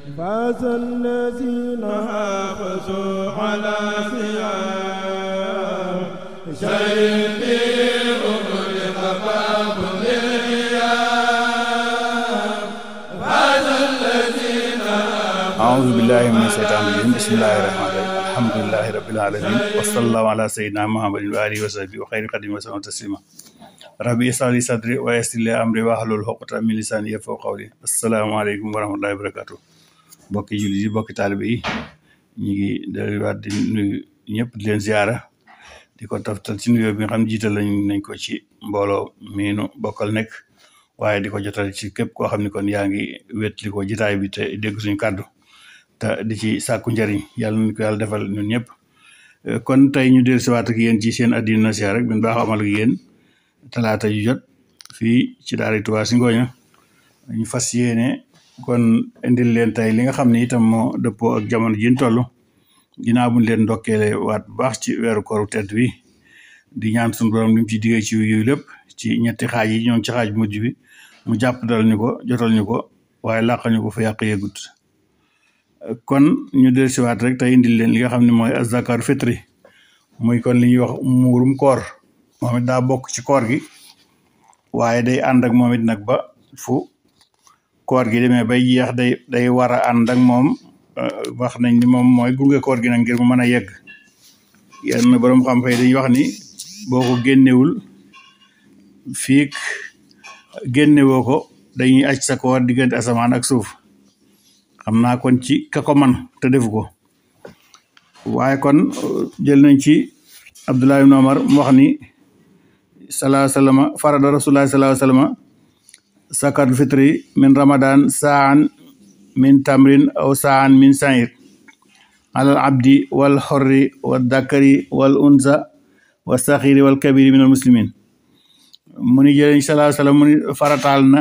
فاز الذين حافظوا على ثياب شيخ لخفاف للغياب فاز الذين أعوذ بالله من الشيطان الرجيم بسم الله الرحمن الرحيم الحمد لله رب العالمين وصلى الله على سيدنا محمد وآله وصحبه وخير خديم وسلم تسليما ربي اشرح لي صدري ويسر لي أمري واحلل عقدة من لساني يفقهوا قولي السلام عليكم ورحمة الله وبركاته bokki jullit yi bokki taalibe yi ñu ngi delluwaat di nuyu ñëpp di leen ziara di ko taftal ci nuyoo bi nga xam jiital nañ ko ci mbooloo miinu bokkal nekk waaye di ko jotal ci képp koo xam ne kon yaa ngi wétli ko jitaay bi te dégg suñu kàddu te di ci sàkku njariñ yàlla nañ ko yàlla defal ñun ñëpp kon tey ñu dellu siwaat ak yéen ci seen addina nasiha rek bin baax amal ak yéen talaata yu jot fii ci daara Touba si Ngoña ñu fas yéene kon indil leen tey li nga xam ne itam moo dëppoo ak jamono ji ñu toll ginnaaw buñ leen ndokkeele waat bu baax ci weeru kooru tedd bi di ñaan suñu borom li mu ci diggee ci yooyu lépp ci ñetti xaaj yi ñoo ngi ci xaaj mujj bi mu jàpp dal ñu ko jotal ñu ko waaye làqal ñu ko fa yàq yeegut kon ñu del siwaat rek tey indil leen li nga xam ne mooy azakar fitri muy kon li ñuy wax muurum koor moom it daa bokk ci koor gi waaye day ànd ak moom it nag ba fu koor gi demee bay jeex day war a ànd ak moom wax nañ ni moom mooy gunge koor gi nag ngir mu mën a yegg yenn borom xam-xam yi dañuy wax ni boo ko génnewul fii génnewoo ko dañuy aj sa koor diggante asamaan ak suuf xam naa kon ci ka ko man te defu ko waaye kon jël nañ ci Abdullah ibn Umar mu wax ni sallallahu alayhi wa sallam farada rasulullah sallallahu alayhi wa sallam zakatul fitri min ramadan saan min tamrin aw saan min sair alal abdi wal xorri wal dakari wal unsa wal saxiri wal kabiri min al muslimin mu ni jëleñ sallallahu alayhi wa sallam mu ni farataal na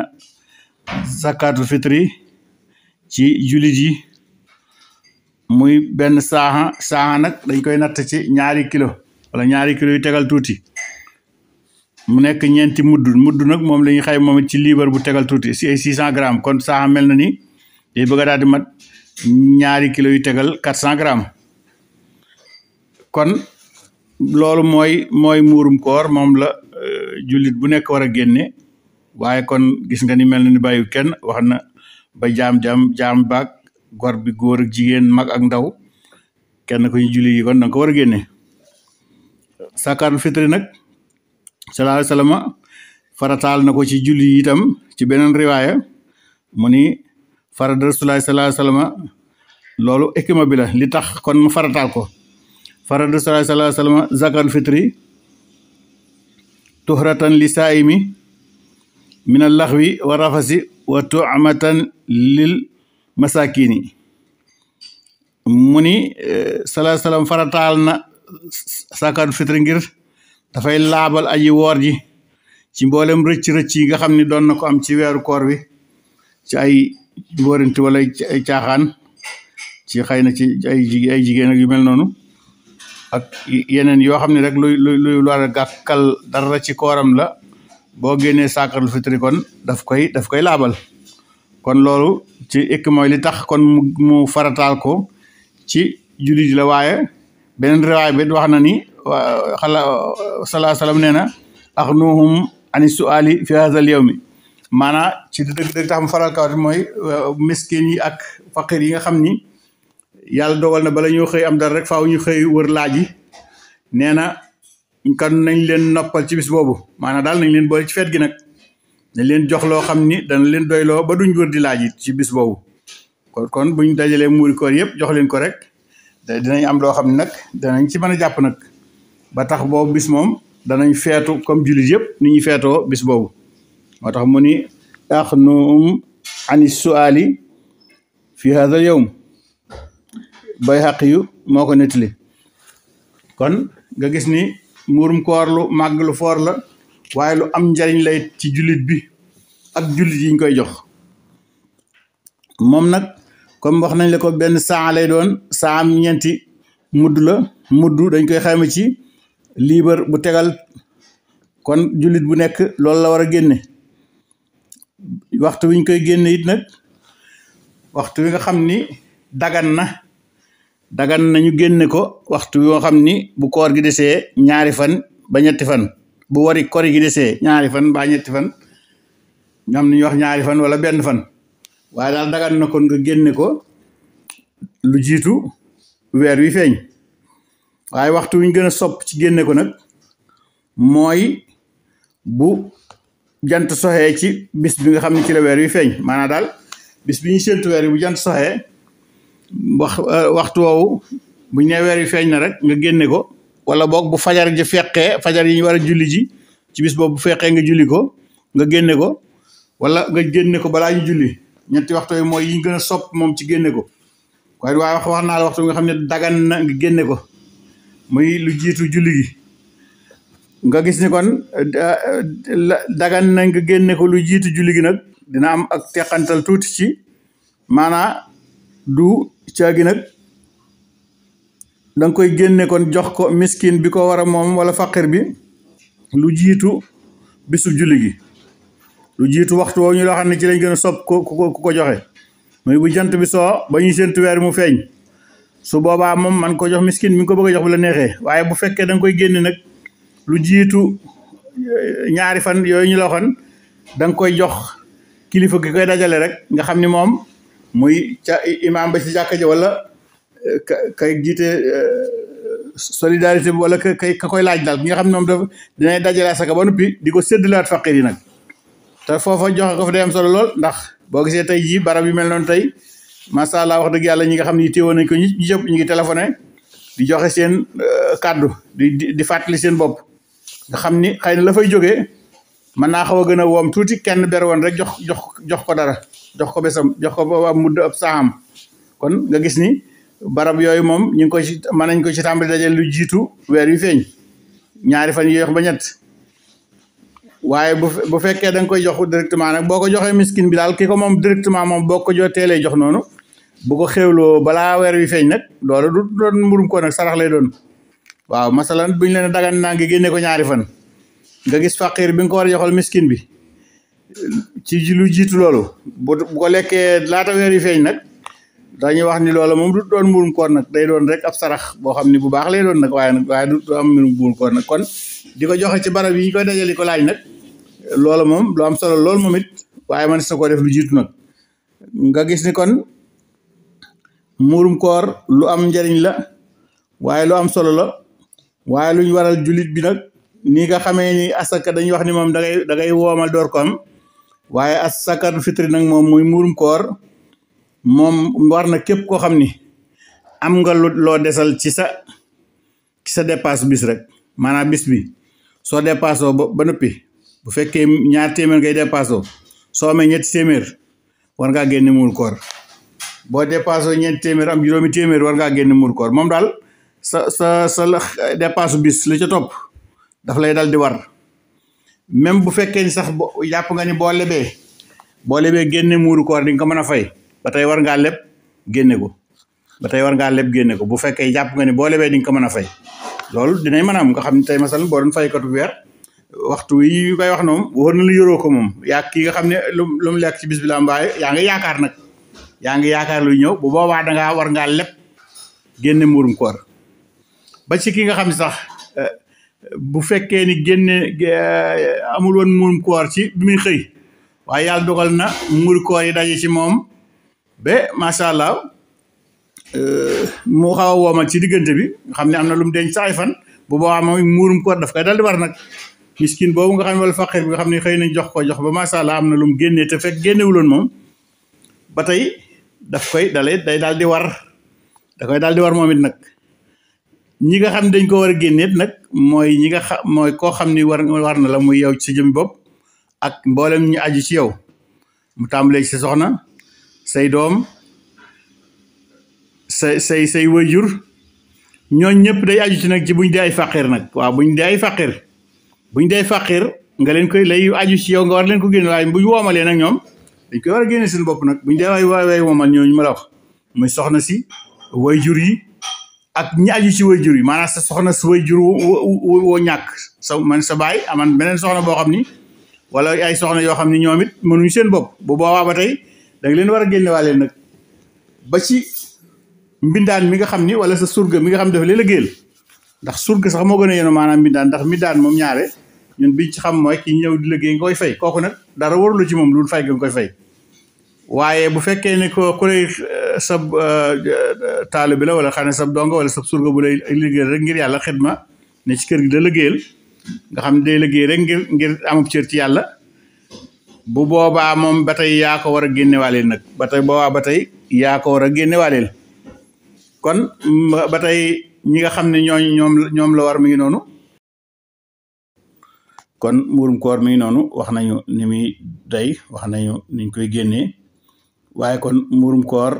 zakatul fitri ci jullit yi muy benn saaxa nag dañ koy natt ci ñaari kilo wala ñaari kilo yu tegal tuuti mu nekk ñeenti mudd nag moom la ñuy xay moom it ci liibar bu tegal tuuti si ay 600 grammes kon saaxa mel na ni day bëgg a daal di mat ñaari kilo yu tegal 400 grammes kon loolu mooy muurum koor moom la jullit bu nekk war a génne waaye kon gis nga ni mel na ni bàyyi kenn wax na ba jaam baag gor bi góor ak jigéen mag ak ndaw kenn ko ñu jullit yi kon danga ko war a génne zakatul fitri nag sallallahu alayhi wa sallam farataal na ko ci julli yi itam ci beneen riwaaya mu ni farada rasulullahi sallallahu alayhi wa sallam loolu hikma bi la li tax kon mu farataal ko farada rasulullahi sallallahu alayhi wa sallam zakatul fitri tuhratan li saimi min al laxwi wa rafasi wa tu'matan lil masakini mu ni sallallahu alayhi wa sallam farataal na zakatul fitri ngir dafay laabal aji woor ji ci mboolem rëcc yi nga xam ne doon na ko am ci weeru koor bi ci ay mbóorinti wala ay caaxaan ci xëy na ci ay jigéen ak yu mel noonu ak yeneen yoo xam ne rek luy war a gàkkal dara ci kooram la boo génnee zakatul fitri kon daf koy laabal kon loolu ci ikk mooy li tax kon mu farataal ko ci jullit yi la waaye beneen riwaay bi wax na ni salaa salaam nee na axnuhum ani suali fi hadal yawmi maanaa ci dëgg tax mu faral kawat mooy miskin yi ak faqir yi nga xam ni yàlla dogal na bala ñoo xëy am dara rek faaw ñu xëy wër laaj yi nee na kan nañ leen noppal ci bis boobu maanaam daal nañ leen boole ci feet gi nag nañ leen jox loo xam ni dana leen doyloo ba duñ wër di laaj yi ci bis boobu kon buñ dajalee muuri koor yëpp jox leen ko rek dinañ am loo xam ne nag danañ ci mën a jàpp nag ba tax boobu bis moom danañ feetu comme jullit yëpp ni ñuy feetoo bis boobu moo tax mu ni axnuhum ani suali fi hada yawm bay xaq yu moo ko nettali kon nga gis ni muurum koor lu màgg lu foor la waaye lu am njariñ lay ci jullit bi ak jullit yi ñu koy jox moom nag comme wax nañ la ko benn saa lay doon saa am ñeenti mudd dañ koy xayma ci liibar bu tegal kon jullit bu nekk loolu la war a génne waxtu wi ñu koy génne it nag waxtu wi nga xam ni dagan na ñu génne ko waxtu wi nga xam ni bu koor gi desee ñaari fan ba ñetti fan bu kori gi desee ñaari fan ba ñetti fan ñam ni ñu wax ñaari fan wala benn fan waaye daal dagan na kon nga génne ko lu jiitu weer wi feeñ waaye waxtu wi ñu gën a sopp ci génne ko nag mooy bu jant soxee ci bis bi nga xam ne ci la weer wi feeñ maanaam daal bis bi ñu séentu weer wi bu jant soxee waxtu woowu bu ñu nee weer wi feeñ na rek nga génne ko wala boog bu fajar ji feqee fajar yi ñu war a julli ji ci bis boobu bu feqee nga julli ko nga génne ko wala nga génne ko balaa ñu julli ñetti waxtu yi mooy yi ñu gën a sopp moom ci génne ko waaye wax naa la waxtu nga xam ne dagan na nga génne ko muy lu jiitu julli gi nga gis ni kon dagan na nga génne ko lu jiitu julli gi nag dina am ak teqantal tuuti ci maanaa du caagi nag da nga koy génne kon jox ko miskin bi ko war a moom wala faqir bi lu jiitu bisu julli gi lu jiitu waxtu woo ñu loo xam ne ci lañ gën a sopp ku ko joxe muy bu jant bi soo ba ñuy séntu weer mu feeñ su boobaa moom man ko jox miskin mi ngi ko bëgg a jox bu la neexee waaye bu fekkee da nga koy génne nag lu jiitu ñaari fan yooyu ñu la waxoon da nga koy jox kilifa gi koy dajale rek nga xam ni moom muy ca imaam ba ci jàkka ji wala kay jiite solidarité bi wala ka koy laaj daal ki nga xam ne moom dafa dinay dajale asaka ba noppi di ko séddalaat faqir yi nag te foofa joxe ko fa day am solo lool ndax boo gisee tey jii barab yu mel noonu tey macha allah wax dëgg yàlla ñi nga xam ne téewoon nañ ko ñu ñëpp ñu ngi téléphoné di joxe seen kàddu di fàttali seen bopp nga xam ni xëy na la fay jógee mën naa xaw a gën a woom tuuti kenn ber woon rek jox ko dara jox ko besam jox ko ba mudd ab saam kon nga gis ni barab yooyu moom ñu ngi ko ci mën nañ ko ci tàmbali dajale lu jiitu weer wi feeñ ñaari fan yi yox ba ñett waaye bu fekkee da nga koy jox directement nag boo ko joxee miskin bi daal ki ko moom directement moom boo ko teelee jox noonu bu ko xéwloo balaa weer wi feeñ nag loolu du doon mburum ko nag sarax lay doon waaw masalan buñ leen dagan naa ngi génne ko ñaari fan nga gis faqir bi nga ko war a joxal miskin bi ci lu jiitu loolu bu ko lekkee laata weer wi feeñ nag dañuy wax ni loolu moom du doon mburum koor nag day doon rek ab sarax boo xam ni bu baax lay doon nag waaye du am mburum koor nag kon di ko joxe ci barab yi ñu koy dajale ko laaj nag loolu moom lu am solo loolu moom it waaye man sa ko def lu jiitu nag nga gis ni kon muurum koor lu am njariñ la waaye lu am solo la waaye luñ waral jullit bi nag ni nga xamee ni asaka dañuy wax ni moom da ngay woomal door ko am waaye asakatul fitri nag moom muy muurum koor moom war na képp koo xam ni am nga loo desal ci sa dépasse bis rek maanaam bis bi soo dépassoo ba noppi bu fekkee 2 téeméer ngay dépassoo soo amee 3 téeméer war ngaa génne muur koor boo dépassoo 4 téeméer am 5 téeméer war ngaa génne muur koor moom daal sa dépasse bis li ca topp daf lay dal di war même bu fekkee ni sax jàpp nga ni boo lebee génne muuru koor di nga ko mën a fay ba tey war ngaa leb génne ko bu fekkee jàpp nga ni boo lebee di nga ko mën a fay loolu dinay mën a am nga xam ne tey masal boo doon faykatu weer waxtu yi ñu koy wax noonu war na la yoroo ko moom yaa kii nga xam ne lu mu lekk ci bis bi la mbaaye yaa ngi yaakaar luy ñëw bu boobaa dangaa war ngaa leb génne muurum koor ba ci ki nga xam ne sax bu fekkee ni génne amul woon muurum koor ci bi muy xëy waaye yàlla dogal na muuru koor yi daje ci moom ba macha allah mu xaw a woomal ci diggante bi nga xam ne am na lu mu denc sax ay fan bu boobaa moom muurum koor daf koy dal di war nag miskin boobu nga xam ne wala faqir bi nga xam ne xëy nañ jox ba macha allah am na lu mu génnee te fekk génnewuloon moom ba tey daf koy day daal di war da koy daal di war moom it nag ñi nga xam ne dañ ko war a génneet nag mooy mooy koo xam ni war na la muy yow ci sa jëmmi bopp ak mboolem ñu aju ci yow mu tàmbalee ci sa soxna say doom say waajur ñooñ ñëpp day aju ci nag ci buñ dee ay faqir nag waaw buñ dee ay faqir nga leen koy lay aju ci yow nga war leen ko génne waaye buñ woomalee nag ñoom dañ koy war a génne seen bopp nag buñ dee way woomal ñooñu ma la wax muy soxna si waajur yi ak ñi aju ci waajur yi maanaam sa soxna si waajur woo ñàkk sa baay aman beneen soxna boo xam ni wala ay soxna yoo xam ni ñoom it mënuñu seen bopp bu boobaa ba tey da nga leen war a génne waa leen nag ba ci mbindaan mi nga xam ni wala sa surga mi nga xam dafa lay liggéeyal ndax surga sax moo gën a yéen maanaam mbindaan ndax mbindaan moom ñaare ñun biñ ci xam mooy ki ñëw di liggéey nga koy fay kooku nag dara warulu ci moom lu fay nga koy fay waaye bu fekkee ne ko ku lay sab taalibe bi la wala xam ne sab donga wala sab surga bu lay liggéeyal rek ngir yàlla xidma ne ci kër gi da liggéeyal nga xam ne day liggéey rek ngir amub cër ci yàlla bu boobaa moom ba tey yaa ko war a génnewaaleel nag ba tey boobaa ba tey yaa ko war a génnewaaleel kon ba tey ñi nga xam ne ñoom la war mi ngi noonu kon muurum koor mi ngi noonu wax nañu ni muy day wax nañu niñ koy génnee waaye kon muurum koor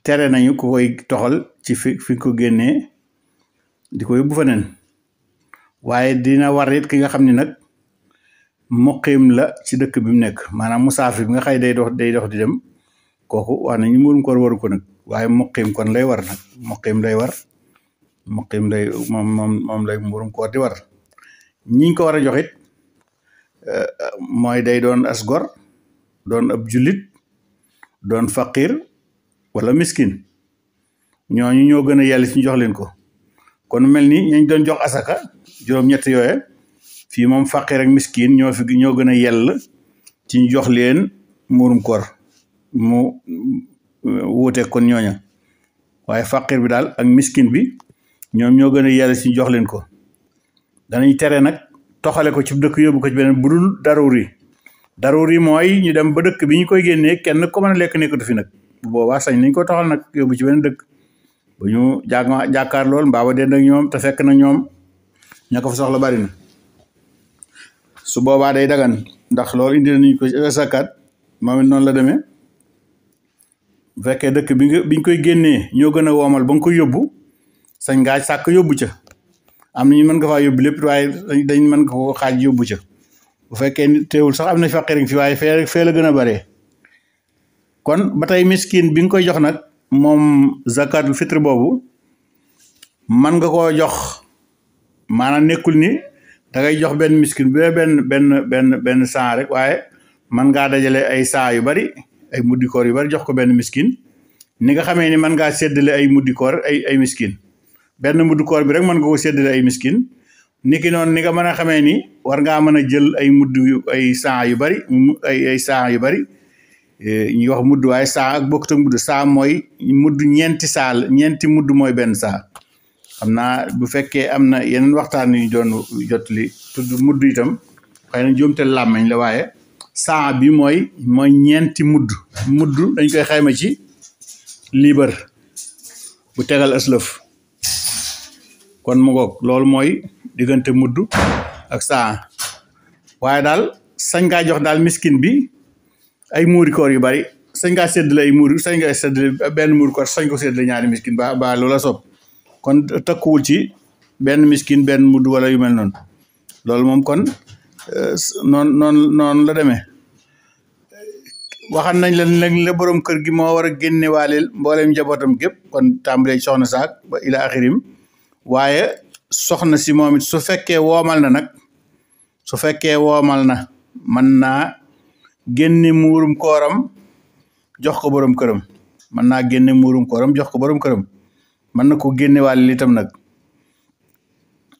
tere nañu ku koy toxal ci fi ko génnee di ko yóbbu feneen waaye dina war it ki nga xam ne nag muqiim la ci dëkk bi mu nekk maanaam musaafir bi nga xëy day dox di dem kooku wax nañu muurum koor waru ko nag waaye muqiim kon lay war nag muqiim lay war muqiim lay moom lay muurum koor di war ñiñ ko war a jox it mooy day doon as gor doon ab jullit doon faqir wala miskin ñooñu ñoo gën a yàlla ci ñu jox leen ko kon mel ni ñañ doon jox asaka juróom-ñett yooye fii moom faqir ak miskin ñoo gën a yell ci ñu jox leen muurum koor mu wuuteeg kon ñooña waaye faqir bi daal ak miskin bi ñoom ñoo gën a yell ci ñu jox leen ko danañ tere nag toxale ko ci dëkk yóbbu ko ci beneen bu dul daruri mooy ñu dem ba dëkk bi ñu koy génnee kenn ko mën a lekk nekkatu fi nag bu boobaa sañ nañ ko toxal nag yóbbu ci beneen dëkk bu ñu jàkkaar lool mbaa ba dend ak ñoom te fekk na ñoom ña ko fa soxla bari na su boobaa day dagan ndax loolu indi nañu ko ci zakat moom it noonu la demee bu fekkee dëkk biñ koy génnee ñoo gën a woomal ba nga koy yóbbu sañ ngaa sàkk yóbbu ca am na ñu mën nga faa yóbbu lépp waaye dañ mën nga ko xaaj yóbbu ca bu fekkee ni teewul sax am na faqir fi waaye fee la gën a bare kon ba tey miskin bi nga koy jox nag moom zakatul fitre boobu man nga koo jox maanaam nekkul ni da ngay jox benn miskin bu benn saa rek waaye man ngaa dajale ay saa yu bari ay muddikoor yu bari jox ko benn miskin ni nga xamee ni man ngaa séddale ay muddikoor ay miskin benn muddikoor bi rek mën nga ko séddale ay miskin niki noonu ni nga mën a xamee ni war ngaa mën a jël ay mudd ay saa yu bari ay saa yu bari ñuy wax mudd waaye saa ak bokkut ak mudd saa mooy mudd ñeenti mudd mooy benn saa xam naa bu fekkee am na yeneen waxtaan yu doon jotli tudd mudd itam xëy na juumte làmmañ la waaye saa bi mooy ñeenti mudd dañ koy xayma ci liibar bu tegal aslëf kon mu ngoog loolu mooy diggante mudd ak saa waaye daal sañ ngaa jox daal miskin bi ay muuri koor yu bari sañ ngaa séddale sañ ngaa séddale benn muuri koor sañ ko séddale ñaari miskin ba loola soob kon takkuwul ci benn miskin benn mudd wala yu mel noonu loolu moom kon noonu la demee waxan nañ la borom kër gi moo war a génne waaleel mbooleem njabootam gépp kon tàmbalee soxna saak ba ila axirim waaye soxna si moom it su fekkee woomal na nag mën naa génne muurum kooram jox ko borom këram mën na ko génne waaleel itam nag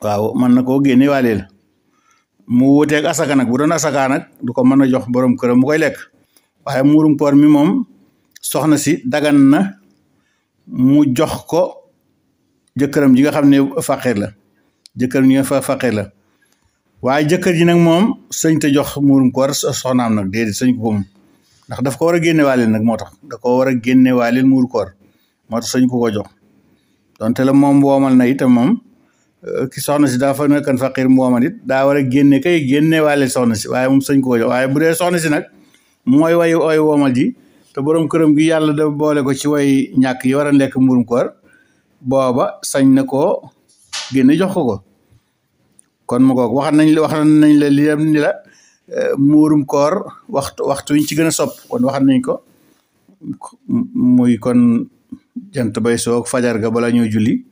waaw mën na koo génne waaleel mu wuteeg asaka nag bu doon asaka nag du ko mën a jox borom këram mu koy lekk waaye muurum koor mi moom soxna si dagan na mu jox ko jëkkëram ji nga xam ne faqir la waaye jëkkër ji nag moom sëñ te jox muurum koor soxnaam nag déedéet sëñ ko moom ndax daf ko war a génne waaleel nag moo tax da ko war a génne waaleel muuru koor moo tax sëñ ko jox donte la moom woomal na itam moom ki soxna si daa fa nekkan faqir mu woomal it daa war a génne waaleel soxna si waaye moom sëñ ko jox waaye bu dee soxna si nag mooy way woomal ji te borom këram gi yàlla da boole ko ci way ñàkk yi war a lekk muurum koor booba sañ na koo génne jox ko kon mu goog wax nañ la li dem ni la muurum koor waxtu ñu ci gën a sopp kon waxan nañ ko muy kon jant bay soog fajar ga bala ñoo julli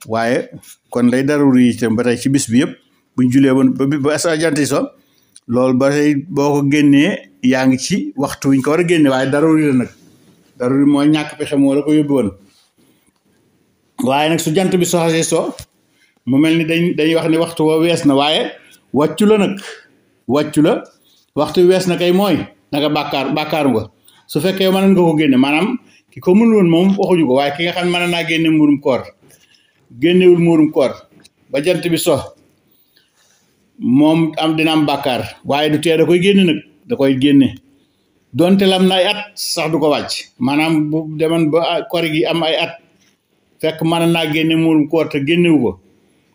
waaye kon lay daruri itam ba tey ci bis bi yëpp buñ julee ba sa jant yi so loolu ba tey boo ko génnee yaa ngi ci waxtu wiñ ko war a génne waaye daruri la nag daruri mooy ñàkk pexe moo la ko yóbbu woon waaye nag su jant bi soxasee so mu mel ni dañuy wax ne waxtu wa wees na waaye wàccu la nag wàccu la waxtu wi wees na kay mooy naka bàkkaaru nga su fekkee mën nga ko génne maanaam ki ko mënul woon moom waxuñu ko waaye ki nga xam ne mën naa génne muurum koor génnewul muurum koor ba jant bi so moom dina am bàkkaar waaye du tee da koy génne nag da koy génne donte lam na ay at sax du ko wàcc maanaam bu demoon ba kori gi am ay at fekk mën naa génne muurum koor te génnewu ko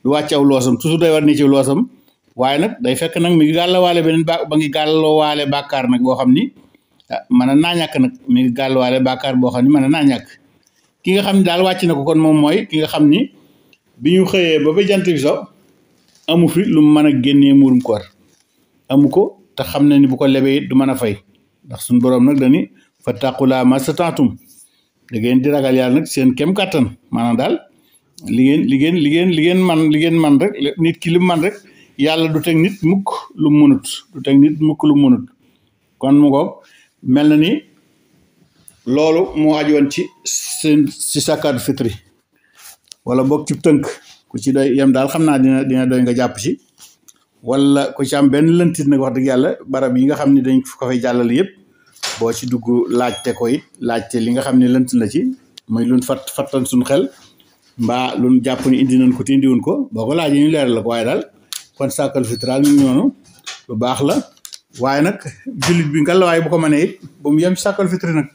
du wàcc aw loosam toujours day war ni ci loosam waaye nag day fekk nag mi ngi gàllawaale beneen ba ngi gàllawaale bàkkaar nag boo xam ni mën naa ñàkk nag mi ngi gàllawaale bàkkaar boo xam ni mën naa ñàkk ki nga xam ne daal wàcc na ko kon moom mooy ki nga xam ni bi ñu xëyee ba jant bi so amu fi lu mu mën a génnee muurum koor amu ko te xam na ni bu ko lebee it du mën a fay ndax suñu borom nag dani fattaqulaa mastata'tum da ngeen di ragal yàlla nag seen kem kàttan maanaam daal li ngeen man rek nit ki li mu man rek yàlla du teg nit mukk lu mu mënut du teg nit mukk lu mu mënut kon mu ko mel na ni loolu moo aju woon ci sakkaatu fitri wala boog ci tënk ku ci doy yem daal xam naa dina doy nga jàpp ci wala ku ci am benn lëntit nag wax dëgg yàlla barab yi nga xam ne dañ ko fay jàllale yëpp boo ci dugg laajte ko it laajte li nga xam ne lënt la ci muy luñ fattan suñ xel mbaa luñ jàpp ni indi nañ ko te indiwuñ ko boo ko laajee ñu leeral la ko waaye daal kon sàkkal fitral ñu noonu lu baax la waaye nag jullit bi nga la waaye bu ko mënee it ba mu yem ci sàkkal fitri nag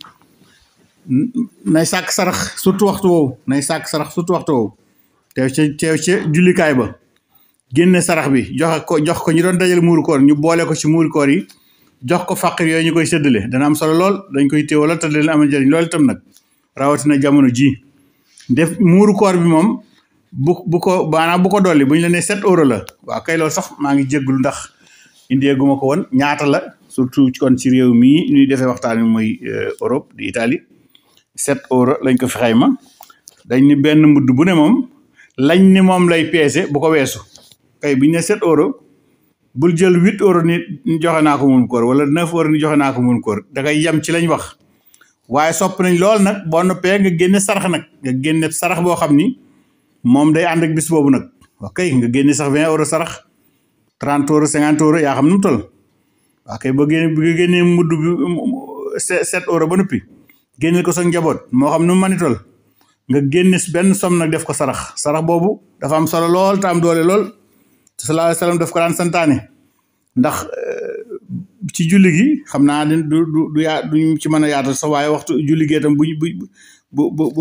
nay sàkk sarax surtout waxtu woowu teew ca jullikaay ba génne sarax bi jox ko ñu doon dajale muuru koor ñu boole ko ci muuru koor yi jox ko faqir yooyu ñu koy séddale dana am solo lool dañ koy téewala te leen amal njëriñ loolu itam nag rawatina jamono ji def muuru koor bi moom bu ko dolli bu ñu la nee 7 euros la waaw kay loolu sax maa ngi jégglu ndax indeeguma ko woon ñaata la surtout kon ci réew mii ñuy defee waxtaan wi mooy Europe di Italie 7 euros lañ ko fi xayma dañ ni benn mudd bu ne moom lañ ni moom lay peese bu ko weesu kay bu ñu ne 7 euros bul jël 8 euros ni joxe naa ko mun koor wala 9 euros ni joxe naa ko mun koor da ngay yem ci lañ wax waaye sopp nañ lool nag boo noppee nga génne sarax nag nga génne sarax boo xam ni moom day ànd ak bis boobu nag ok nga génne sax 20 euros sarax 30 euros 50 euros yaa xam nu mu toll ok ba génnee mudd bi 7 euros ba noppi génne ko sa njaboot moo xam nu mu mani toll nga génne benn som nag def ko sarax boobu dafa am solo lool te am doole lool sallallahu alayhi wa sallam daf ko daan santaane ndax ci julli gi xam naa duñ ci mën a yaatal sax waaye waxtu julli gi itam bu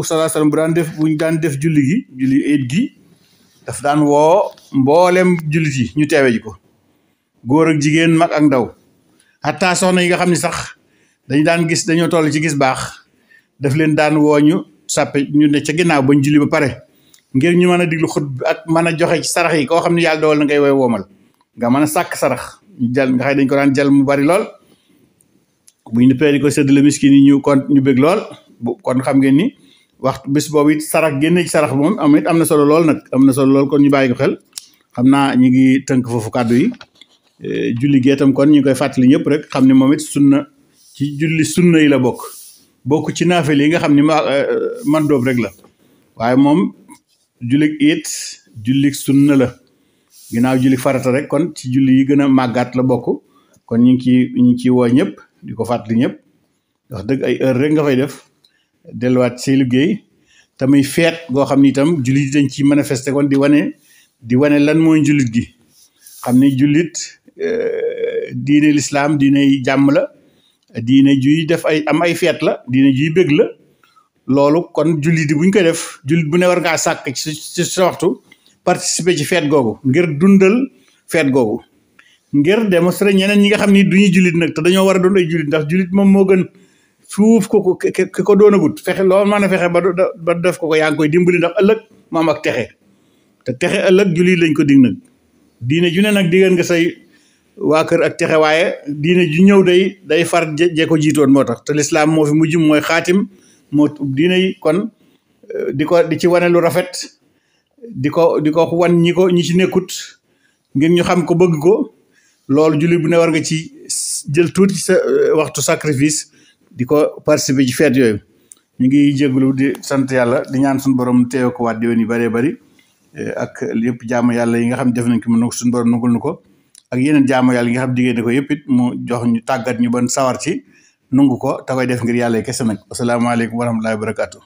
sallallahu alayhi wa sallam buñ daan def julli eid gi daf daan woo mboolem jullit yi ñu teewe ji ko góor ak jigéen mag ak ndaw hatta soxna yi nga xam ne sax dañoo toll ci gis baax daf leen daan woo ñu sàppe ñu ne ca ginnaaw bañ julli ba pare ngir ñu mën a diglu xut ak mën a joxe ci sarax yi koo xam ne yàlla dogal na ngay woy woomal nga mën a sàkk sarax ñu jël nga xëy dañ ko daan jël mu bari lool buñ ne pee di ko séddale miskin yi ñu bëgg lool kon xam ngeen ni waxtu bis boobu it sarax génne ci sarax moom am na solo lool nag am na solo lool kon ñu bàyyi ko xel xam naa ñu ngi tënk foofu kàddu yi julli gi itam kon ñu koy fàttali ñëpp rek xam ne moom it ci julli sunna yi la bokk ci naafel yi nga xam ni man doob rek la waaye moom jullik sunna la ginnaaw jullik farata rek kon ci julli yi gën a màggaat la bokk kon ñu ngi ciy woo ñëpp di ko fàttali ñëpp wax dëgg ay heure rek nga fay def delluwaat say liggéey tamit feet goo xam ni itam jullit dañ ci manifester kon di wane lan mooy jullit gi xam ni jullit diine lislaam diine jàmm la diine juy def am ay feet la diine juy bëgg la loolu kon jullit yi buñ koy def jullit bu ne war ngaa sàkk ci sa waxtu participer ci feet googu ngir dundal feet googu ngir démontrer ñeneen ñi nga xam ni duñuy jullit nag te dañoo war a doon ay jullit ndax jullit moom moo gën fuuf ko doonagut fexe loolu mën a fexe ba def ko yaa ngi koy dimbali ndax ëllëg mu am ak texe te texe ëllëg jullit lañ ko dig nag diine ju ne nag diggal nga say waa kër ak texe waaye diine ju ñëw day far jee ko jiitoon moo tax te lislaam moo fi mujj mooy xaatim moo diine yi kon di ci wane lu rafet di ko wan ñi ci nekkut ngir ñu xam ko bëgg ko loolu jullit bu ne war nga ci jël tuuti sa waxtu sacrifice di ko participer ci feet yooyu. ñu ngi jégalu di sant yàlla di ñaan suñu borom teew ko waat déwén yu bëree bëri ak yëpp jaamu yàlla yi nga xam def nañ ko mu nangu suñu borom nangul nu ko ak yeneen jaamu yàlla yi nga xam diggée ne ko yëpp it mu jox ñu tàggat ñu ban sawar ci nungu ko te koy def ngir yàlla kese nag asalaamaaleykum wa rahmatullahi wa barakatuh